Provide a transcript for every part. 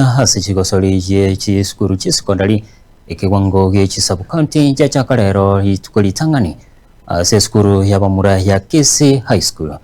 Gochia ase chigosori chie chisukuru chi'esekondari, ekewango gie chisabukaunti chiachaka rero rituko ritang'ani ase esukuru y'abamura ya Kisii High School.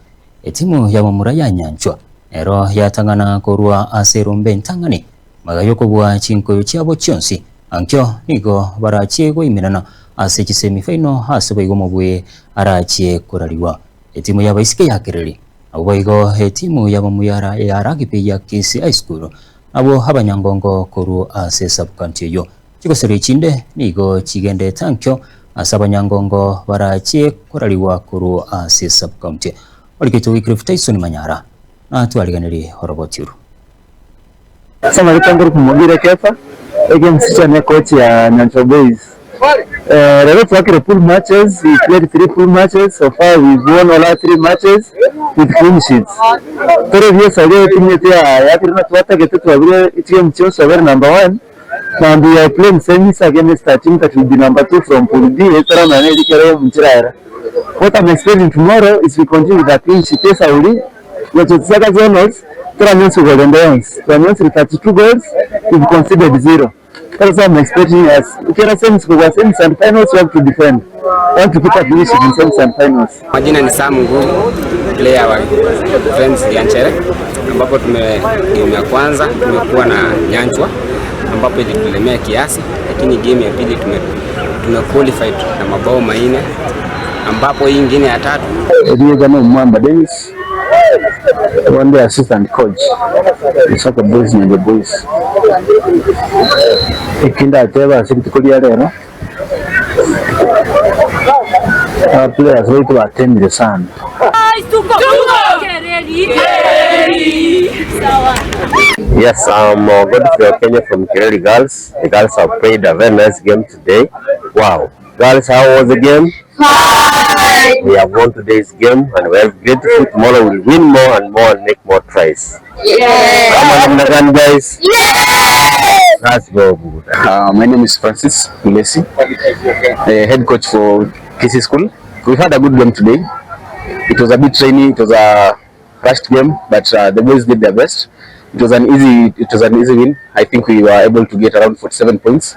Etimu y'abamura ya Nyanchwa nero yatang'ana korwa ase erombe entang'ani magega y'okobua chinkoyo chiabo chionsi. Ankio nigo barachie goimerana ase chisemi final ase boigo omobui arachie korarigwa. Etimu y'abaiseke ya Kereri nabo boigo etimu y'abamuyara ya rugby ya Kisii High School nabwo abanyangongo korwa ase esabukanti eyio. Chigosori chinde nigo chigendete ankio ase abanyangongo barachie korarigwa korwa ase esabukaunti. Oriketwe Wycliffe Tyson Manyara natwariganirie oroboti oru. Ase amarieta nkorokwa Mogire Kefa, egensicha ne coach ya Nyanchwa Boys. Rero twakire pool matches, we played three pool matches, so far we've won all our three matches with clean sheets. Tore ebiasaria etimu yaito yakire buna twatagete twabire chigame chionsi twabere number one, and we are playing semis against a team that will be number two from pool B etoramanye neri kere omonchera ere. What I'm expecting tomorrow is we continue with a clean sheet esauri. Gocha chisaka zonals, toranyonsi goal ende yonsi, twanyonsire 32 goals, we've conceded zero. That's why I'm expecting us, kera semis kobua semis and finals we have to defend. We want to keep a clean sheet in semis and finals. Majina ni Sam Ngugi, player wa Friends Gianchere, ambapo tume game ya kwanza tumekuwa na Nyanchwa ambapo ilitulemea kiasi, lakini game ya pili tume, tume qualified na mabao manne ambapo hii ingine ya tatu Erieta n'Omwamba Dennis, onde assistant coach Soccer Boys Nyanza Boys. Eki ndatebe ase rituko ria rero, aba players baito batemire sana. Yes, I'm Godfrey Okenye from Kireri Girls. The girls have played a very nice game today. Wow. Girls, how was the game? Fine. We have won today's game and we are grateful. Tomorrow we'll win more and more and make more tries. Yeah. Kama namna gani guys? Yes. Let's go. My name is Francis Mulesi, head coach for Kisii School. We had a good game today. It was a bit rainy, it was a rushed game, but the boys did their best. It was an easy, it was an easy win. I think we were able to get around 47 points.